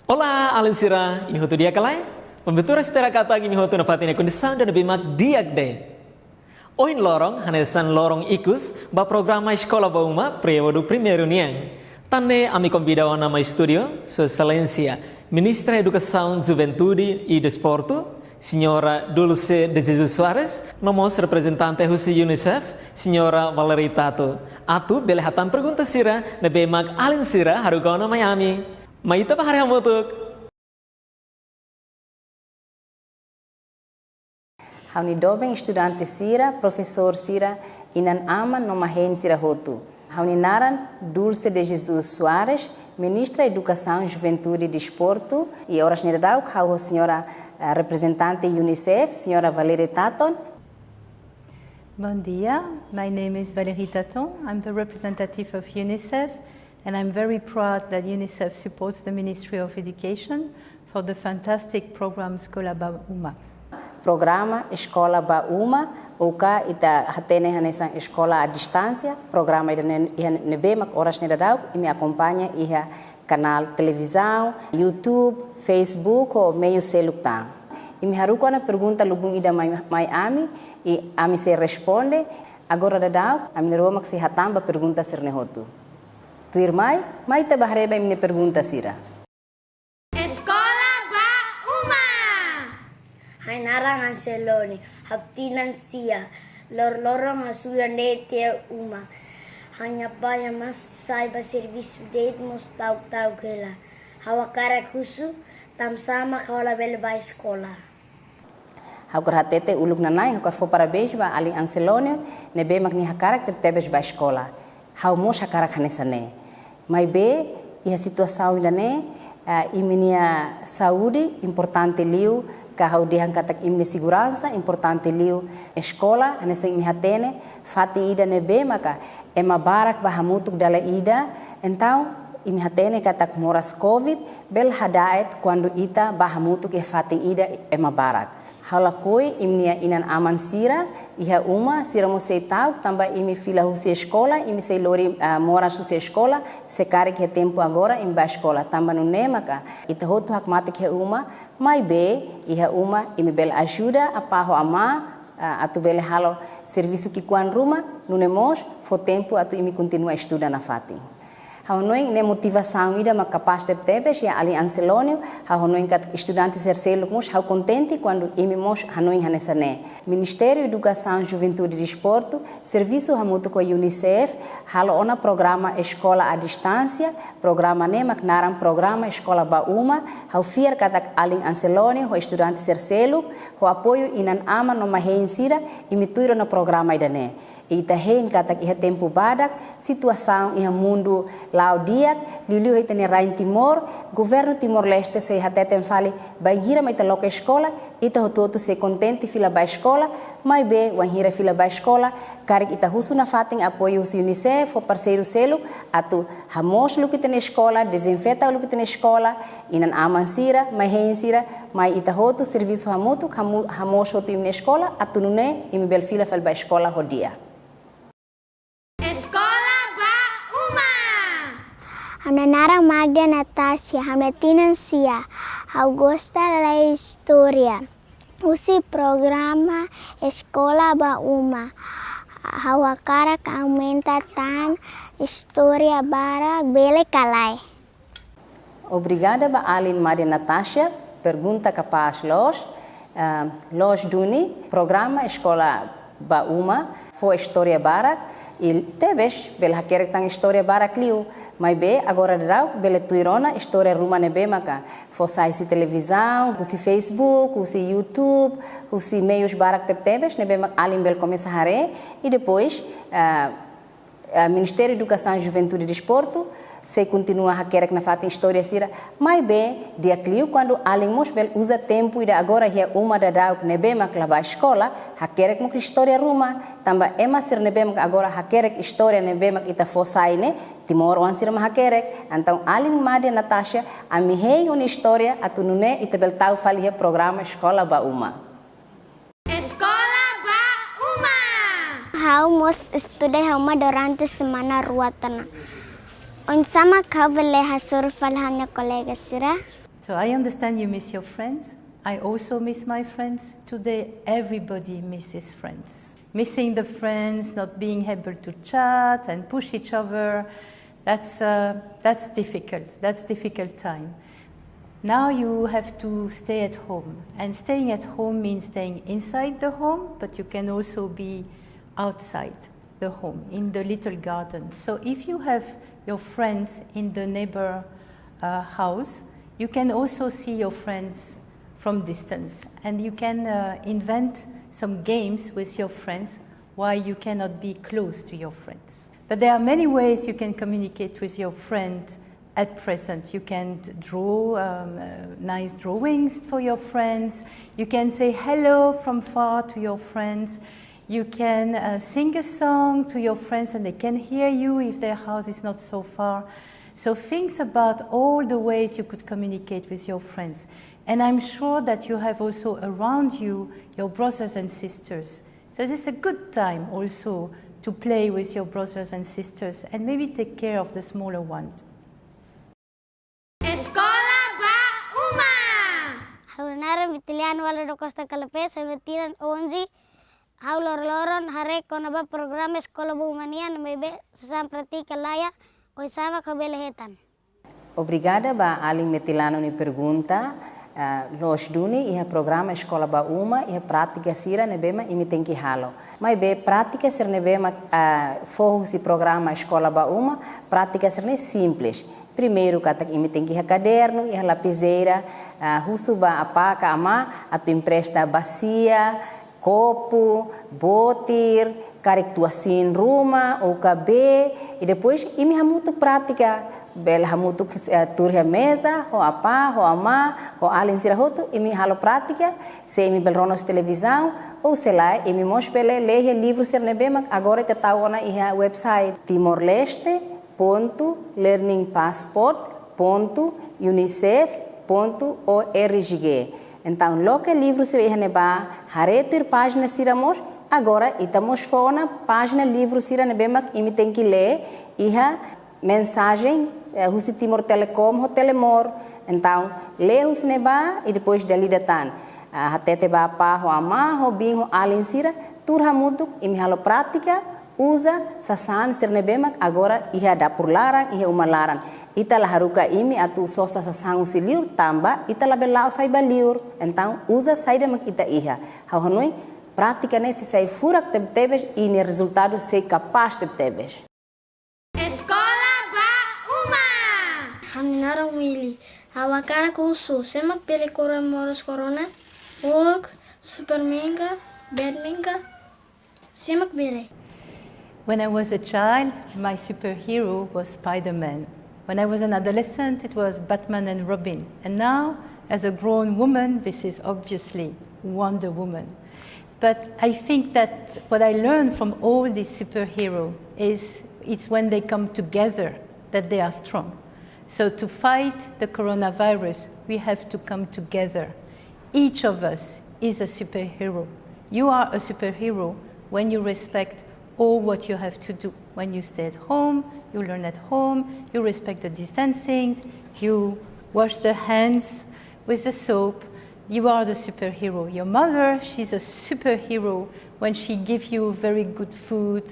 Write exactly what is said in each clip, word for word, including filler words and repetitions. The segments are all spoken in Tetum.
Olá, alin sira, imi hotu di'ak ka lae? Pembetura espera katak imi hotu nafatin iha kondisaun ida ne'ebé mak di'ak de'it. Ohin loron, hanesan loron ikus, ba programa Eskola ba Uma, períodu primeiru nian. Tan ne'e ami konvida ona mai estúdiu, Sua Exelénsia, Ministra Edukasaun, Juventude e Desportu, Señora Dulce de Jesus Soares, no mós reprezentante husi UNICEF, Señora Valerie Tato. Atu bele hatán pergunta sira ne'ebé mak alin sira haruka ona mai ami. Mai ita bá haree hamutuk. Ha'u-nia doben estudante sira, profesór sira, inan-aman no ema hein sira hotu. Ha'u-nia naran Dulce de Jesus Soares, Ministra Edukasaun, Juventude e Desportu, i oras ne'e daudaun ha'u ho señora, eh, reprezentante UNICEF, señora Valerie Tato. Bom dia, my name is Valérie Taton. I'm the representative of UNICEF, and I'm very proud that UNICEF supports the Ministry of Education for the fantastic program Eskola ba Uma. Programa Eskola ba Uma, ou ka ita hatene hanesan eskola à distância, programa ida ne'e, ida ne'ebé mak oras ne'e daudaun imi akompaña iha kanál televizaun, YouTube, Facebook, ho meiu seluk tan. Imi haruka ona pergunta lubun ida mai, mai ami, i ami sei responde. Agora daudaun, ami na'in-rua mak sei hatán ba pergunta sira-ne'e hotu. Tuirmai, mai ita bá haree ba imi-nia pergunta sira. Eskola ba Uma. Ha'u-nia naran Anselone, ha'u tinan sia, lor-loron ha'u sudah de'it iha uma. Ha'u-nia apá nia maski sai ba servisu de'it mós ta'uk-ta'uk hela. Ha'u hakarak husu, tanbasá mak ha'u labele bá eskola. Ha'u hakarak hatete uluk nanain, ha'u hakarak fó parabéns ba alin Anselone, ne'ebé mak nia hakarak tebetebes bá eskola. Ha'u mós hakarak hanesan ne'e. Maibé, iha situasaun ida-ne'e, eh, imi-nia saúde importante liu, ka ha'u dehan katak imi-nia seguransa importante liu, eskola, hanesan imi hatene, fatin ida ne'ebé maka ema barak bá hamutuk dala ida, entaun imi hatene katak moras covid, bele hada'et kuandu ita bá hamutuk iha fatin ida ema barak. Ha'u lakohi imi-nia inan-aman sira iha uma, sira mós sei ta'uk, tanba imi fila husi eskola, imi sei lori, ah, moras husi eskola, se karik iha tempu agora imi bá eskola. Tanba nune'e maka ita hotu hakmatek iha uma, maibé iha uma imi bele ajuda apá ho amá, ah, atu bele halo servisu ki'ikoan ruma, nune'e mós fó tempu atu imi kontinua estuda nafatin. Ha'u hanoin ne'e motivasaun ida mak kapás tebetebes iha alin Anselone, ha'u hanoin katak estudante sira seluk mós, ha'u kontente kuandu imi mós hanoin hanesan ne'e. Ministériu Edukasaun, Juventude e Desportu, servisu hamutuk ho UNICEF, halo ona programa eskola à distância, programa ne'e mak naran programa Eskola ba Uma, ha'u fiar katak alin Anselone ho estudante sira seluk, ho apoiu inan-aman no ema hein sira, imi tuir ona programa ida-ne'e. Ita hein katak iha tempu badak, situasaun iha mundu la'o di'ak, liuliu iha ita-nia rain Timor, governu Timor-Leste sei hateten fali, bainhira mak ita loke eskola, ita hotu-hotu sei kontente fila bá eskola, maibé wainhira fila bá eskola, karik ita husu nafatin apoiu husi UNICEF, ho parseiru seluk, atu hamoos uluk ita-nia eskola, dezinfeta uluk ita-nia eskola, inan-aman sira, ema hein sira, mai ita hotu servisu hamutuk, hamu-, hamoos hotu imi-nia eskola, atu nune'e imi bele fila fali bá eskola ho di'ak. Eskola ba Uma. Ha'u-nia naran Magda Natasha, ha'u-nia tinan sia, ha'u gosta lee istória. Husi programa Eskola ba Uma, ha'u hakarak aumenta tan istória barak, bele ka lae? Obrigada ba alin Magda Natasha, pergunta kapás loos, ah, loos duni, programa Eskola ba Uma fó istória barak, i tebes bele hakerek tan istória barak liu, maibé agora daudaun bele tuir ona istória ruma ne'ebé maka fó sai husi televizaun, husi Facebook, husi YouTube, husi meius barak tebetebes ne'ebé mak alin bele komesa haree, i depois, ah, eh, Ministériu Edukasaun, Juventude e Desportu sei kontinua hakerek nafatin istória sira, maibé di'ak liu kuandu alin mós bele uza tempu ida agora iha uma daudauk ne'ebé mak la bá eskola, hakerek mós istória ruma, tanba ema sira ne'ebé mak agora hakerek istória ne'ebé mak ita fó sai ne'e, timoroan sira mak hakerek. Entaun alin Magda Natasha, ami hein ó-nia istória atu nune'e ita bele tau fali iha programa Eskola ba Uma. Eskola ba Uma. Ha'u mós estuda iha uma durante semana rua tiha ona. Oinsá mak ha'u bele hasoru fali ha'u-nia kolega sira? So I understand you miss your friends. I also miss my friends. Today, everybody misses friends. Missing the friends, not being able to chat and push each other, that's, uh, that's difficult. That's difficult time. Now you have to stay at home. And staying at home means staying inside the home, but you can also be outside the home, in the little garden. So if you have your friends in the neighbor, uh, house, you can also see your friends from distance, and you can, uh, invent some games with your friends while you cannot be close to your friends. But there are many ways you can communicate with your friend at present. You can draw, um, uh, nice drawings for your friends. You can say hello from far to your friends. You can, uh, sing a song to your friends and they can hear you if their house is not so far. So think about all the ways you could communicate with your friends. And I'm sure that you have also around you your brothers and sisters. So this is a good time also to play with your brothers and sisters and maybe take care of the smaller one. Eskola ba Uma. Ha'u-nia naran Vitiliano Waldo da Costa Calapés, ha'u-nia tinan onze. Ha'u loron-loron haree kona-ba programa Eskola ba Uma nian, maibé sasán prátika laiha, oinsá mak ha'u bele hetan? Obrigada ba alin Metilano nia pergunta. Ah, loos duni, iha programa Eskola ba Uma iha prátika sira ne'ebé mak imi tenke halo. Maibé prátika sira ne'ebé mak, ah, fó husi programa Eskola ba Uma, prátika sira ne'e simples. Primeiru, katak imi tenke iha kadernu, iha lapizeira, ah, husu ba apá ka amá atu empresta basia, kopu, botir, karik tua sin ruma ou ka bee, i depois imi hamutuk prátika, bele hamutuk, eh, tuur iha meza, ho apá, ho amá, ho alin sira hotu, imi halo prátika, se imi bele rona husi televizaun, ou se lae, imi mós bele lee iha livru sira ne'ebé mak agora ita tau ona iha website Timor-Leste ponto learning passport ponto unicef ponto org. Entaun, loke livru sira iha ne'ebá, haree tuir pájina sira mós, agora ita mós fó ona pájina livru sira ne'ebé mak imi tenke lee iha mensajen, eh, husi Timor Telecom ho Telemor. Entaun, lee husi ne'ebá i depois dala ida tan. Ah, hatete ba apá ho amá, ho biin ho alin sira, tuur hamutuk, imi halo prátika, uza sasán sira ne'ebé mak agora iha dapur laran, iha uma laran. Ita la haruka imi atu sosa sasán husi liur tanba ita labele la'o sai ba liur. Entaun, uza saida mak ita iha. Ha'u hanoin, prátika ne'e sei sai furak tebetebes i nia rezultadu sei kapás tebetebes. Eskola ba Uma. Ha'u-nia naran Willy. Ha'u hakarak husu, sé mak bele kura moras korona? Hulk, Superman ka, Batman ka, sé mak bele? When I was a child, my superhero was Spider-Man. When I was an adolescent, it was Batman and Robin. And now, as a grown woman, this is obviously Wonder Woman. But I think that what I learned from all these superheroes is it's when they come together that they are strong. So to fight the coronavirus, we have to come together. Each of us is a superhero. You are a superhero when you respect all what you have to do. When you stay at home, you learn at home, you respect the distancing, you wash the hands with the soap, you are the superhero. Your mother, she's a superhero when she gives you very good food,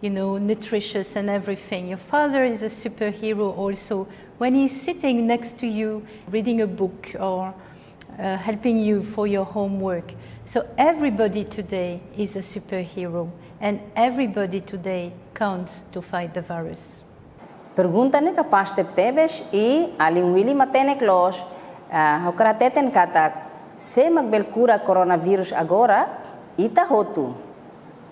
you know, nutritious and everything. Your father is a superhero also when he's sitting next to you, reading a book or, uh, helping you for your homework. So everybody today is a superhero, and everybody today counts to fight the virus. Pergunta ne'e kapás tebetebes i alin Willy matenek loos. Ah, ha'u hakarak hateten katak, sé mak bele kura koronavírus agora? Ita hotu.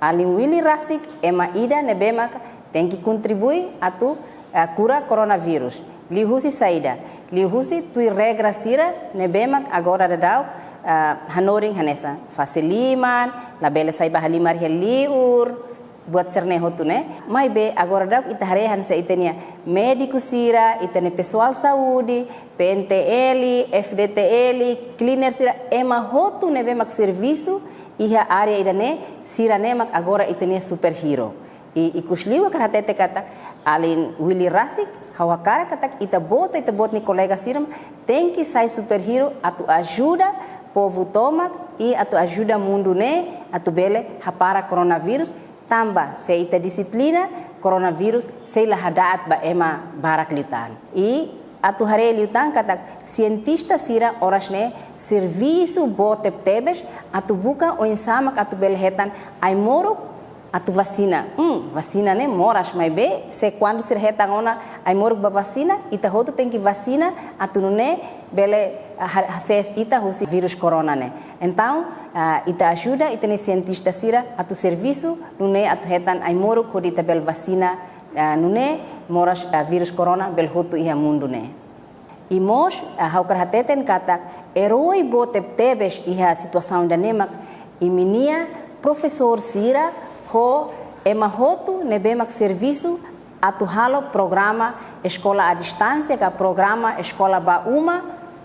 Alin Willy rasik ema ida ne'ebé mak tenke kontribui atu, ah, kura koronavírus. Liuhusi saida? Liuhusi tuir regra sira ne'ebé mak agora daudaun, ah, hanorin hanesan fase liman, labele sai ba halimar iha liur, buat sira-ne'e hotu ne'e. Maibé agora daudaun ita haree hanesan ita-nia médiku sira, ita-nia pesoál saúde, P N T L, F D T L, cleaner sira, ema hotu ne'ebé mak servisu iha área ida-ne'e, sira-ne'e mak agora ita-nia superhero. I, ikus liu ha'u hakarak hatete katak alin Willy rasik, Ha'u hakarak katak ita-boot, ita-boot nia kolega sira tenke sai superhero atu ajuda povu tomak i atu ajuda mundu ne'e atu bele hapara koronavírus, tanba se ita dixiplina, koronavírus sei la hada'at ba ema barak liután. I atu haree liután katak sientista sira oras ne'e servisu boot tebetebes atu buka oinsá mak atu bele hetan ai-moruk atu vasina. Hmm, vasina ne'e moras maibé, se kuandu sira hetan ona ai-moruk ba vasina, ita hotu tenke vasina atu nune'e bele, ah, ha-, hasees ita husi vírus korona ne'e. Entaun, ah, ita ajuda ita-nia sientista sira atu servisu nune'e atu hetan ai-moruk hodi ita bele vasina, ah, nune'e moras, ah, vírus korona bele hotu iha mundu ne'e. I mós, ah, ha'u hakarak hateten katak eroi boot tebetebes iha situasaun ida-ne'e mak imi-nia profesór sira ho ema hotu ne'ebé mak servisu atu halo programa eskola à distância ka programa eskola ba uma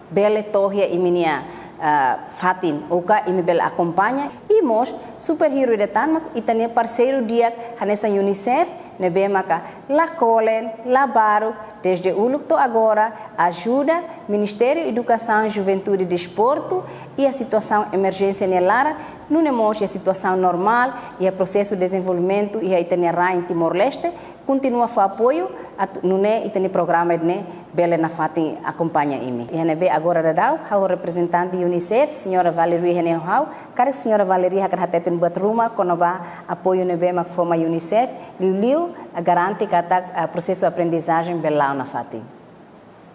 bele to'o iha imi-nia, ah, fatin, ou ka imi bele akompaña. I mós superhero ida tan mak ita-nia parseiru di'ak hanesan UNICEF, ne'ebé maka la kolen, la baruk, desde uluk to'o agora, ajuda Ministériu Edukasaun, Juventude i Desportu iha situasaun emerjénsia nia laran, nune'e mós iha situasaun normál, iha prosesu dezenvolvimentu iha ita-nia rain Timor-Leste, kontinua fó apoiu atu nune'e ita-nia programa ne'e bele nafatin akompaña imi. Iha ne'ebé agora daudaun, ha'u reprezentante UNICEF, señora Valerie iha ne'e ho ha'u, karik señora Valerie hakarak hateten buat ruma kona-ba apoiu ne'ebé mak fó mai UNICEF, liuliu garante katak, ah, prosesu aprendizajen bele la'o nafatin.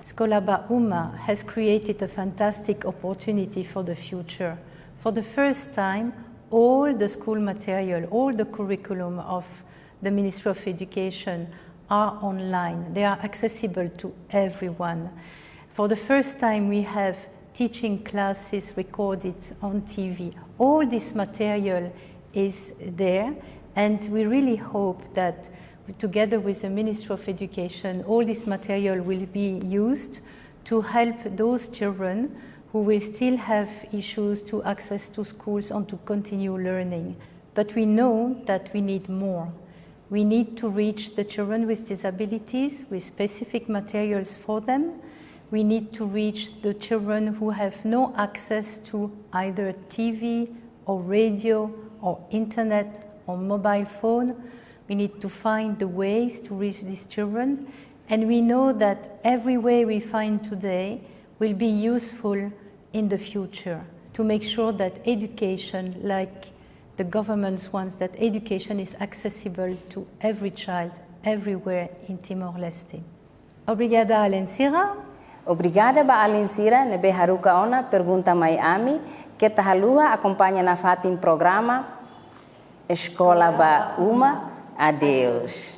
Eskola ba Uma has created a fantastic opportunity for the future. For the first time, all the school material, all the curriculum of the Ministry of Education are online. They are accessible to everyone. For the first time, we have teaching classes recorded on T V. All this material is there, and we really hope that together with the Ministry of Education, all this material will be used to help those children who will still have issues to access to schools and to continue learning. But we know that we need more. We need to reach the children with disabilities with specific materials for them. We need to reach the children who have no access to either T V or radio or internet or mobile phone. We need to find the ways to reach these children. And we know that every way we find today will be useful in the future to make sure that education, like the government's ones, that education is accessible to every child everywhere in Timor-Leste. Obrigada, alin sira. Obrigada ba alin sira ne'ebé haruka ona pergunta mai ami. Keta haluha akompaña nafatin programa Eskola ba Uma. Adeus.